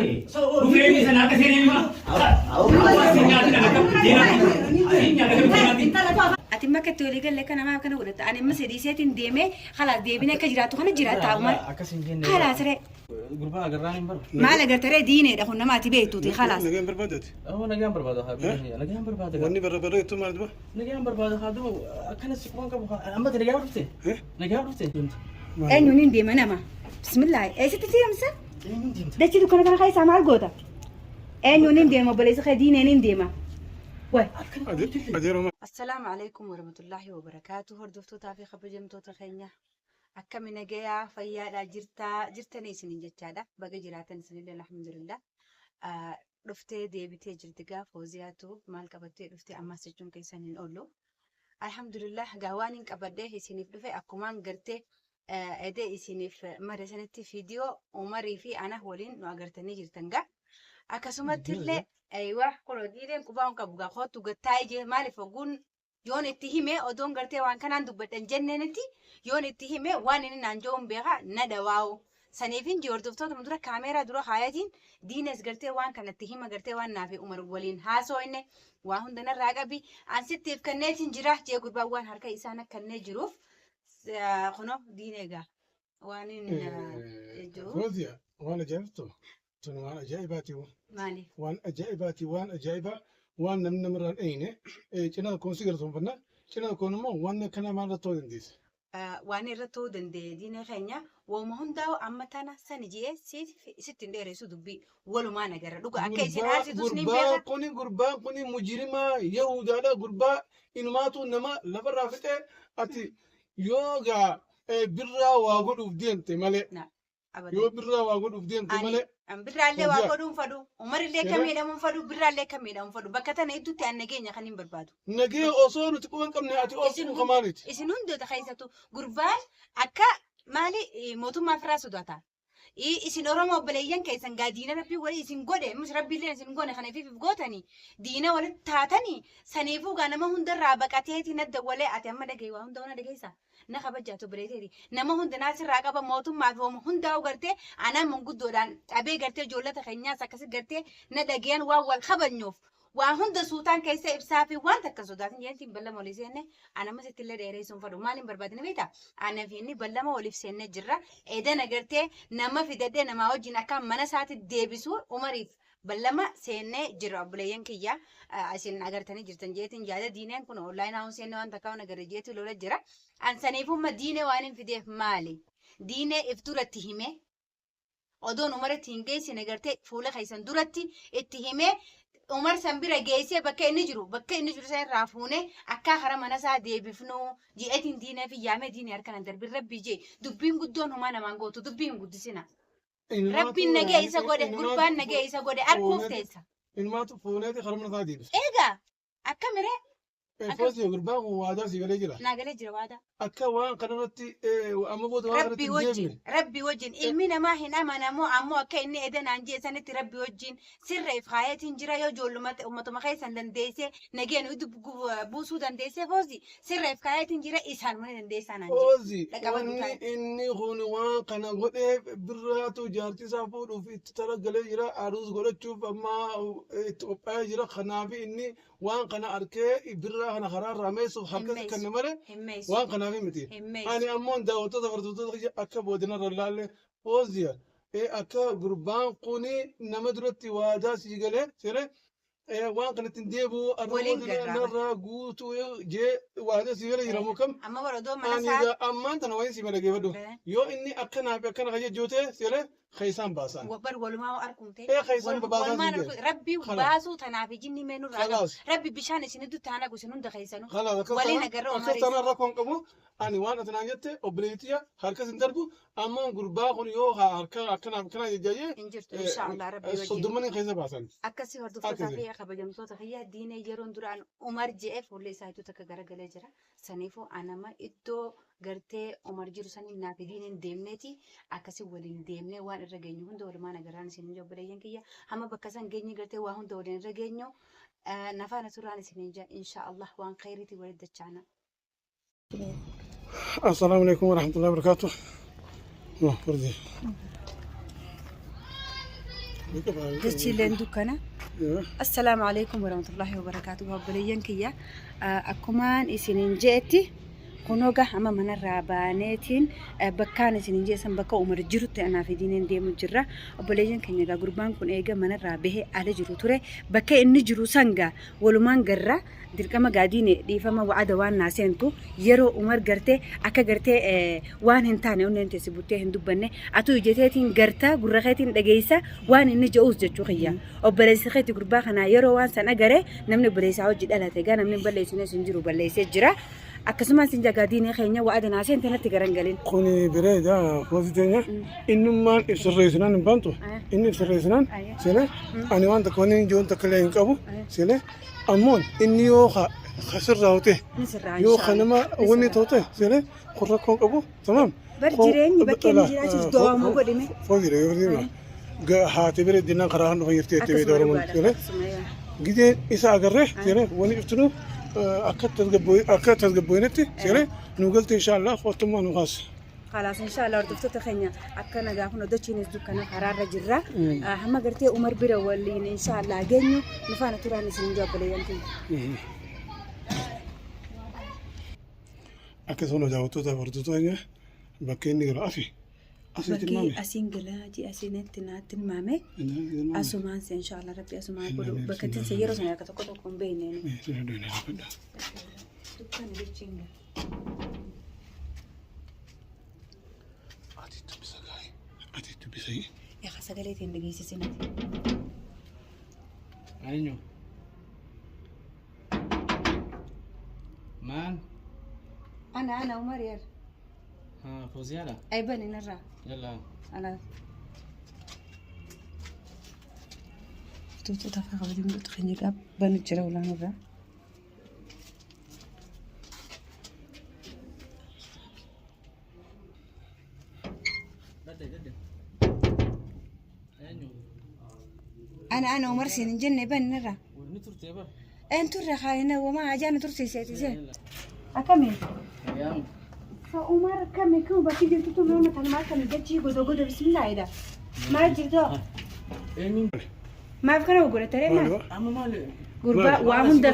Dhufee sana akka seenee hima. Si nyaati dha akka Si nyaata akka bideenaatti. Ati immoo akka itti walii galle akka namaa akkana godhatta. Ani amma sadii seetiin deemee khalaas deebinee akka jiraattu kana jiraata Umar. Akkas hin jenne. Khalaas ree. Gurbaa agarraan hin baru. Maal agarta ree diineedha kun nama ati beektuuti khalaas. Nagaan barbaadati. Oh, nagaan barbaada haa biyya. Nagaan barbaada. Wanni barra barra jettu maal duba? Nagaan barbaada haa duba akkana si quban qabu haa amma nagaan dhufte. Nagaan dhufte. Eenyuun hin deema nama. Bismillah. Eessatti deemsa? Eenyuun deemta? Dachii dukkana kana keessaa maal goota? Eenyuun hin deema obboleessi kee diineen hin deema. Way. Adeeroo Assalaamu alaikum warahmatullaahi wabarakaatu hordoftootaa fi kabajamtoota keenya akkami nagayaa fayyaadhaa jirtaa jirtanii isiniin jechaadha baga jiraatan isinillee alhamdulillah dhuftee deebitee jirti gaa fooziyaatu maal qabattee dhuftee ammas jechuun keessan hin oolu alhamdulillah gaa waan hin qabadhee isiniif dhufe akkumaan gartee edee isiniif mare sanitti fiidiyoo umarii fi ana waliin nu agartanii jirtan gaa akkasumatti illee aywa kunoo diileen qubaa hin qabu gaa kootu gattaa'ee jee maaliif ogguun yoon itti hime odoon gartee waan kanaan dubbadha hin jenneenitti yoon itti hime waan inni naan jedhu hin beeka na dhawaa'u. Saniifin jee hordoftoota dura kaameeraa dura kaayatiin diinees gartee waan kanatti hima gartee waan naafi Umar waliin haasooyne waa hunda narraa qabi an sittiif kanneetiin jira jee gurbaan waan harka isaan akkannee jiruuf kunoo diinee egaa waan inni jiru. Fooziya waan ajaa'ibtu tun waan ajaa'ibaati. Maali? Waan ajaa'ibaati waan ajaa'ibaa waan namni namarraa hin dhayine cinaa tokkoon si galatoonfanna cinaa tokkoon immoo waan akkanaa maal irratti ta'uu dandeessa. Waan irra ta'uu danda'e diinee keenya wauma hundaa'u amma tana sani ji'ee sitti hin dheeressu dubbii walumaan agarra dhuga akka isin aarsitus ni Gurbaan beeka. kuni gurbaan kuni mujirimaa yahudaadha gurbaa inumaatu nama lafarraa fixee ati yoo gaa birraa waa godhuuf deemte malee Na, abadan. yoo birraa waa godhuuf deemte Ani malee an birraallee waa Fooziyaa. godhuun fadhu umarillee akka Yeroo- miidhamuun fadhu birraallee akka miidhamuun fadhu bakka tana idduutti an nageenya kan hin barbaadu. nagee osoo nuti quba hin qabne ati Isin ooftuu kamaaliiti. Isin hundoota keessattuu gurbaan akka maali mootummaa ofirraa sodaata. Isin Oromoo obboleeyyan keessan gaa diina rabbii walii isin godhe mus rabbiillee isin goone kana ifiif gootanii diina walitti taatanii saniifuu gaa nama hundarraa baqateeti na dawwalee ati amma dhagahi waa hunda wana dhageessaa na kabajaatu obboleeyyeeti nama hunda naa sirraa qaba mootummaa fi hooma hundaa'u gartee anaa manguddoodhaan qabee gartee ijoollota keenyaas akkasi gartee na dhagayan waan wal kabajnuuf waa hunda suutaan keessa ibsaa fi waan takka hin sodaatin jedheetiin ballama walii seenne ana amma sitti illee dheereessuun fadhu maaliin barbaadni beektaa ana fi inni ballama waliif seenne jirra edana gartee nama fidadhee namaa wajjin akka mana isaatti deebisu umariif ballama seennee jirra obboleeyyan kiyya isin agartanii jirtan jeetiin yaada diineen kun onlaayinaa hun seenne waan takkaa hun agarre jeetii lola jira an saniifumma diinee waan hin fideef maali diinee if duratti hime odoon Umaritti hin geessine gartee fuula keessan duratti itti himee Umar san bira geessee bakka inni jiru bakka inni jiru san irraa fuunee akkaa kara mana isaa deebifnu je'eetiin diinee fi yaamee diinee harka nan darbin rabbii jee dubbiin guddoon homaa namaan gootu dubbii hin guddisina. Rabbiin nagee isa godhe gurbaan nagee isa godhe arguuf teessa. Ilmaatu fuuneeti kara mana isaa deebisa. Egaa akkamiree Fooziya gurbaan kun waadaa sii galee jira. Naa galee jira waadaa. Akka waan kanarratti amma booda waan kanatti Rabbi hin wajjin deebine. rabbi wajjin ilmi namaa hin amanamu ammoo akka inni edanaan jee sanitti rabbi wajjin sirreef kaayetiin jira yoo ijoolluma ummatuma keessan dandeessee nageen buusuu dandeessee foozi sirreef kaayetiin jira isaan mana dandeessaa naan jee. Foozi Dhaqabadhu wanni taa'e. inni kun waan kana godheef birraatu jaartii isaa fuudhuuf itti talagalee jira aruus godhachuuf amma itti qophaa'ee jira kanaaf inni waan kana arkee birraa kana karaa irraa meessuuf harka Hin kanne malee Hin meessu. waan kanaaf miti. Hin meessu. Ani ammoo daawwattoota hordoftoota kiyya akka boodinarra ilaalle fooziya akka gurbaan kuni nama duratti waadaa sii galee siree waan kanatti hin deebi'u arra Waliin boodina garraama. narraa guutuu jee waadaa sii galee jira moo kam Amma bara odoo mana ani isaa egaa ammaan tana wayin sii mala geeffadhu yoo inni akkanaa fi akkana kayyajjoo ta'e siree keeysaan baasaan. Bar walumaa argumte. Ee keeysaan baasaan Walumaan siin argu jedhe. rabbi Kalaas. baasuu tanaaf jinni mee nurraa qabu. Kalaas. Rabbi bishaan isin iddoo taana isin hunda keessanuu. Kalaas akkas Waliin taanaan agarra akkas umaris. taanaan rakkoon qabu ani waan ati naan jette obboleettiya harkas hin darbu ammoo gurbaa kun yoo harka akkanaaf akkanaa jajjaajee Hin jirtu inshaallah rabbi wajjin. soddomaniin keessa baasan. Akkasii hordoftootaa Akkasii. fi kabajamtoota kiyya diinee yeroon duraan Umar je'ee fuulli isaa iddoo takka garagalee jira. Saniifuu anama iddoo gartee Umar jiru saniin naa fi diiniin deemneeti akkasii waliin deemnee waan irra geenyu hunda walumaan agarraan isin hin obboleeyyan kiyya hamma bakka san geenye gartee waa hunda waliin irra geenyu nafaana turaan isin hin jaa insha Allah waan khayriitii walitti dachaana. Assalaamu alaikum warahmatullahi wabarakatuh. No, furdi. Dachiileen dukkana. Assalaamu alaikum warahmatullahi wabarakaatuh. Obboleeyyan kiyya, akkumaan isinin je'etti kunoo gaa amma manarraa baaneetiin bakkaan isinin jeessan bakka Umar jirutti anaa fi diineen deemu jirra. Obboleeyyan keenya, gaa gurbaan kun eega manarraa bahee ala jiru ture. Bakka inni jiru san gaa walumaan garra dirqama. Gaa diine dhiifama wa'ada waan naa seentu yeroo Umar gartee akka gartee waan hin taane onneen teessi buttee hin dubbanne atu ijateetiin gartaa gurra keetiin dhageessa waan inni je'uus jechuu kiyya. Obboleessi keetti gurbaa kanaa yeroo waan san agare namni obboleessaa hojii dhalate gaa namni hin balleessines hin jiru, balleessee jira. Akkasumas hin jagaa diinee keenya wa'ada naa seente natti garan galin. Kuni bareeda foosii teenya. Innummaan ibsirreessinaan hin baantu. Inni ibsirreessinaan sile ani waan takka wanni ijoon takka illee hin qabu sile ammoo inni yoo ka sirraa hute Ni sirraa. Yoo ka nama wanni toote sile kun rakkoo hin qabu, tamam. Bar jireenyi bakka inni jiraachuuf do'amoo godhime. Foosii dha haati bira dinnaan karaa kan dhufa jirti jettee beekta Oromoon sile. Akkasuma yaa. Gidee isa agarree sile wanni iftinu akka tasgabboinetti sile nu galte inshaallah qottummaa nu kaase. Khalaas, inshallah hordoftoota keenya, akka nagaa kun dachiinis dukkana karaarra jirra. Hamma gartee Umar bira waliin inshallah geenyu nu faana turaan isin ijoo obboleeyyan keenya. Akkasuma daawwattoota hordoftoota keenya, bakka inni galu asi. Asitti Bakki ilmaame. asiin galaa ji asiinitti naatti ilmaame. Asumaan se inshallah rabbi asumaan godhu bakka ittiin se yeroo sana akka tokko tokko hin beekne. Dukkana jechiin gala. Ati dubbisa gaarii. Ati dubbisa. Yaa sagalee ta'e dhageessisin ati. Eenyu? Maal? Ana Umar yar. Haa, Fooziyaadha. Ay bani narraa. Yallaa. Ala. Hordoftoota afaan qabatee mul'atu keenya egaa banu jira olaanurraa. Dadde dadde. Eenyu? Ana Umar siin hin jenne, bani narraa. Ni turtee bar. Een turre kaayina wama ajaana tursiiseeti see. Akkamiin? Nagayaan. Fa Umar, akkami kan bakki jirtu tun nama tan maal kan dachii godo godo bismillaahidha. Maal jirtu? Eenyu? Maaf kana godhatare maal? Amma maali? Gurbaa waa hunda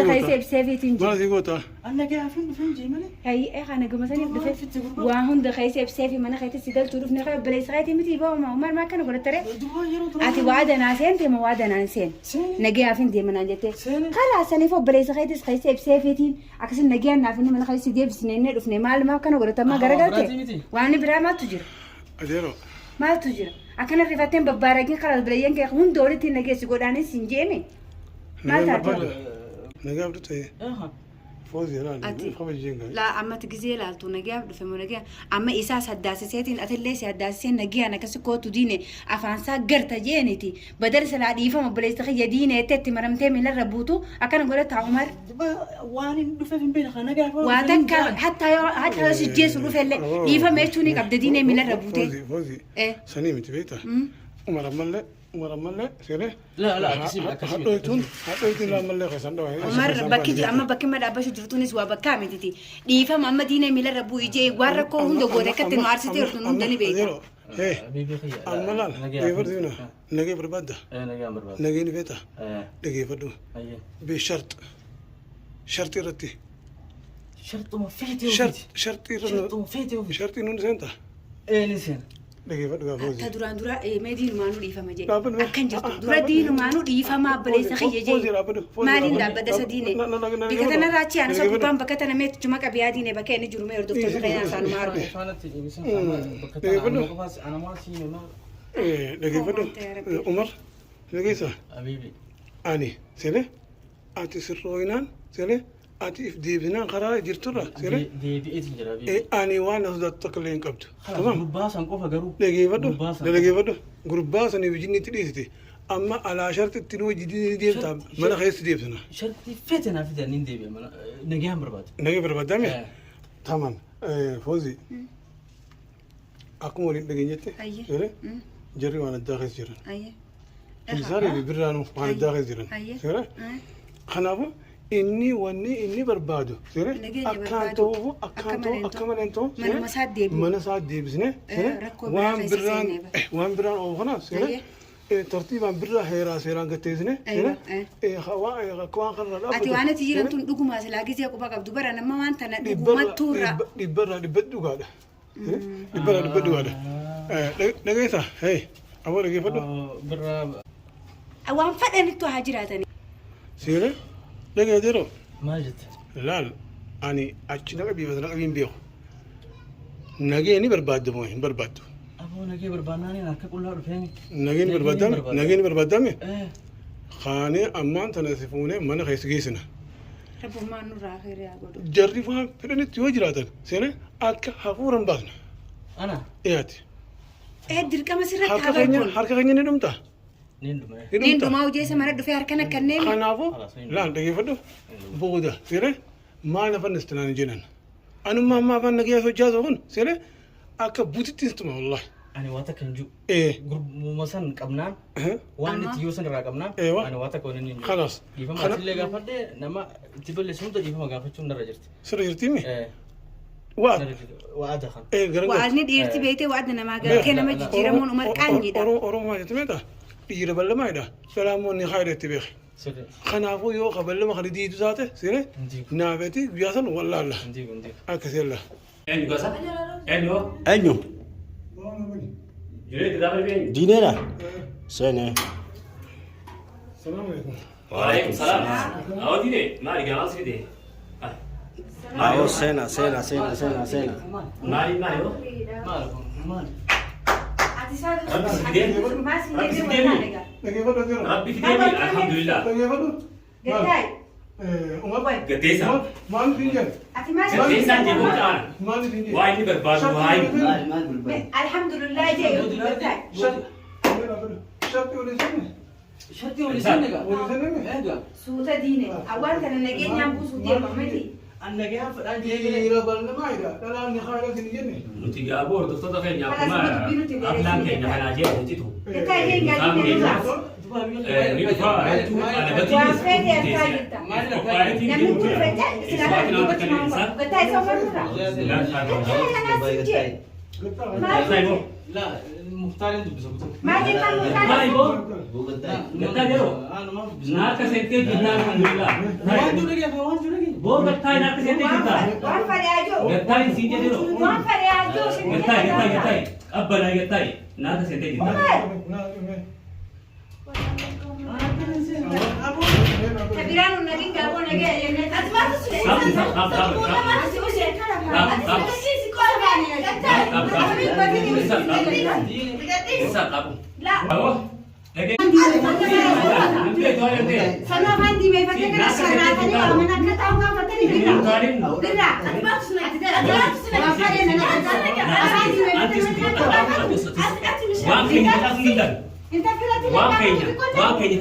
keessa ibseefiitiin jira. Maal sii goota? An nagayaaf hin dhufin jee malee. Hayi kana gamasaniif dhufe waa hunda keessa ibseefi mana keetti si galchuu dhufne kan obboleessa keetii miti ba'a. Umar, maal kana godhatare? Duba yeroo dura. Ati waa danaa seente moo waa danaan seen? Seeni. Nagayaaf hin deemanaan jettee. Seeni. Kalaas saniif obboleessa keetis keessa ibseefiitiin akkasin nagayaan naaf inni mana keessa si deebisne inni dhufne maal maaf kana godhatamaa Ah, garagalte? biraatii miti. Waan biraa maaltu jira? Adeero. Maaltu jira? Akkana rifatteen babbaaragin karaa obboleeyyan kee hunda walitti nageessi godhaanis hin jeeme. Maal Nagaa taate? barbaada. Nagaa abduu Aha. Foozii laali. Ati. Kabajeen gaarii. Laa ammatti gizee laaltu nagayaaf dhufe moo nagaya amma isaas addaasiseetiin atillee si addaasisee nagayaan akkasi kootu diine afaansaa garta jeeniti badal silaa dhiifama obboleessa kiyya diine jettee itti maramtee miilarra buutu akkana godhataa Umar. Duba waan hin dhufeef hin beekne kan nagayaaf. Waa takka hattaa yoo si jeessu dhufellee dhiifama jechuun ni qabda diinee miilarra buutee. Foozii foozii. Eh. Sanii miti beektaa? Umar ammallee Umar ammallee seenee. La la, akkasii miti, akkasii miti. Hadhooytuun hadhooytuun ammallee keessan dhawa. Umar, bakki amma bakki amma dhaabbachuu jirtuunis waa bakkaa mititi. Dhiifama amma diinee miilarra bu'ii jee waan rakkoo hunda goote akkatti nu aarsitee jirtu nu hunda ni beekta. Hee. Habiibii kiyya. Amma laal. Dhageeffadhu. Nagee barbaadda. Nagaan barbaada. Nagee ni feeta. Dhageeffadhu. Ayyee. Bishart. Sharti irratti. Sharxuma feetee Shart ofiiti. sharti irratti. Sharxuma feetee ofiiti. Sharti nuun seenta. Ee, ni seena. Dhageeffadhu gaa Ta Foozii. duraan dura mee diinumaanuu dhiifama jee. Dhaabbadhu. Akkan jirtu dura diinumaanuu dhiifama obboleessa kiyya Foozii jee. dhaabbadhu. Foozii Maaliin dhaabbadhu. dhaabbata isa diine? Na- na- na- na- Bika tanarraa achi aana isa Dhageeffadhu. gubbaan bakka tana mee juma qabiyaa diine bakka inni jiru mee hordoftoota keenya isaanuma argu. Faanatti deebisan bakka tana Dhageeffadhu. anuma qofaas anamaa siime maal. Dhageeffadhu. Umar. Dhageessa. Habiibi. Ani sele ati sirrooyinaan sele ati if deebinaan karaa jirturra sele Deebi'eetiin jira habiibi. Ani waan na sodaatu takka illee hin qabdu. Kalaas Tamam. gurbaa san qofa garuu. Dhageeffadhu. Gurbaa san. Dhageeffadhu. Gurbaa sanii wajjin itti dhiisite. Amma alaa sharti nu wajjin deemta mana keessa deebisna. Shartii feete naa fidan niin deebi'a mana nagayaan barbaada. Nagee barbaadame? Eh. Tamam. Foozi. Akkuma waliin dhageenyetti. Ayyee. Sele jarri waan addaa keessa jiran. Ayyee. Kumsaarii fi birraanuu waan addaa keessa jiran. Ayyee. Sele kanaafuu inni wanni inni barbaadu sele Nageenya akkaan barbaadu. ta'uuf akkaan Akka ta'u malee hin akka malee hin ta'u ta'u. Manuma isaa deebi'u. Mana isaa deebisne sele Rakkoo biraa waan keessa birraan seenee bara. waan biraan oofu kana sele Ayyee. Tartiibaan birraa heeraa seeraan gatteessine. Aywa, Akka waan kanarraa Ati waan ati jiran tun dhugumaa silaa gizee quba qabdu bara nama waan tana dhugumattuu irraa. Dhibbarraa dhibbatti dhugaadha. Dhibbarraa dhibbatti dhugaadha. Dhageessaa? Hee, aboo dhageeffadhu. Birraa. Waan fedhanittu haa jiraatani. Seera dhageeteeroo. Maal jette? Laal, ani achi naqa biifata naqa biin beeku. Nagee ni barbaaddu moo hin barbaaddu? Aboo, nagee barbaannaan harka qullaa dhufeemi. Nagee ni barbaadame? Nagee ni barbaadame? Eh. Kaanee ammaan tana si fuunee mana keessa geessina. Rabbummaan nurraa akhiree haa godhu. Jarri waan fedhanitti yoo jiraatan seena akka hafuura hin baasna. Ana. Dhiyaati. Eh, dirqama sirratti Harka haa keenya barbaadu. harka keenya ni dhumta. Niin dhume. Ni Niin dhumta. dhumaa hojii isa mana dhufee harkan akkanneen. Kanaafuu laal, dhageeffadhu, booda seena maal na fannistu naan hin jedhan. Anummaa ammaa afaan nagaya sochaasu kun seena akka butitti hin tuma wallahi. Ani waa takka hin jiru. Ee. Gurbuma san qabnaan waan itti yoo san irraa qabnaan Eewa. ani waa takka waliin hin jiru. Khalaas. Dhiifama asillee gaafadhe, nama itti balleessu hunda dhiifama gaafachuun narra jirti. Sirra jirtiimi? Eh. Waa. Narra jirti. Wa'ada kan. Ee, gara Wa'adni dhiirti beektee wa'adna namaa galtee nama jijjiiramuun umar qaanyiidha. Oromoo maal jettu beektaa? Dhiira ballamaadha. Salaamoon ni kaayida itti beeke. Sirri. Kanaafuu yoo ka ballama kana diidu taate sire Hin diigu. naafeti guyyaa san wallaalla. Hin diigu, hin diigu. Akkasii alla. Eenyu gosa? Eenyu? Eenyu? Jireenya kitaaba eenyu? Diineedha? Seenee. Salaamu alaikum. Waalaikum salaam. Awwa diine, maali gamaa si fide? Awoo, seena, seena, seena, seena, seena. Maali maali hoo? Maal kun maal? Ati isaa Rabbi si fidee? maal si Rabbi si jedhee fidee? wallaan egaa. Dhageeffadhu seera. Rabbi fidee, alhamdulillah. Dhageeffadhu. Gaddaay. Umar. Gaddeessa. Maal siin jedhe? Ati maal si Gaddeessaan jedhu ta'an. Maal siin jedhe? Waa inni barbaadu haa himu. Maal maal barbaadu? Alhamdulillah jee gaddaay. Sharti olii senne. Shartii olii senne gaa. Olii senne mi? Egaa. Suuta diine awwaan tana nageenyaan buusuu deema miti. An nagee fedhaan jee. Dhiira ballamaadha. Dhalaan ni kaayida siin jenne. Nuti gaaboo hordoftoota keenya Kanas akkuma dubbii nuti aflaan keenya kanaa jee nuti Gaddaay jee gaadii nurraa. Ni dhufa jechuun alabatiinis Waan feete harkaa jirta. Namni kun fedha isin afaan dubbatti maal qabu? Gaddaay isa umar nurraa. Gaddaay kanaas si jee. Maal Maal La, Muhtaarin dubbisa kutu. Maal jettaan Maal mukaan? iboo? Buugattaa. Gaddaa yeroo? Anuma dubbisa. Naaka seentee jirtaa, alhamdulillah. Waan jiru dhagee, waan jiru dhagee. Boo gattaa naaka seentee jirtaa. Waan fedhe ajoo. Gattaa hin siin jedhe yeroo. Waan fedhe ajoo si Gattaa, gattaa, gattaa. Qabbanaa gattaa. Naaka seentee jirtaa. Kabiraan nagin gaaboo nagee jennee. Ati maal Sabu, sabu, sabu, sabu. Ati usee. Sabu, sabu. Sabu, sabu. Isa qabu. La. Awwa. Dhagee. Namtee tola namtee. Sanoo afaan diimeeffattee kana sharraatanii waaman akka ta'u gaafatanii birraa. Birraa. Waan fedhe nana afaan diimeeffattee mana Waan keenya facaasuu hin danda'u. Inta firatti Waan keenya. Waan keenya.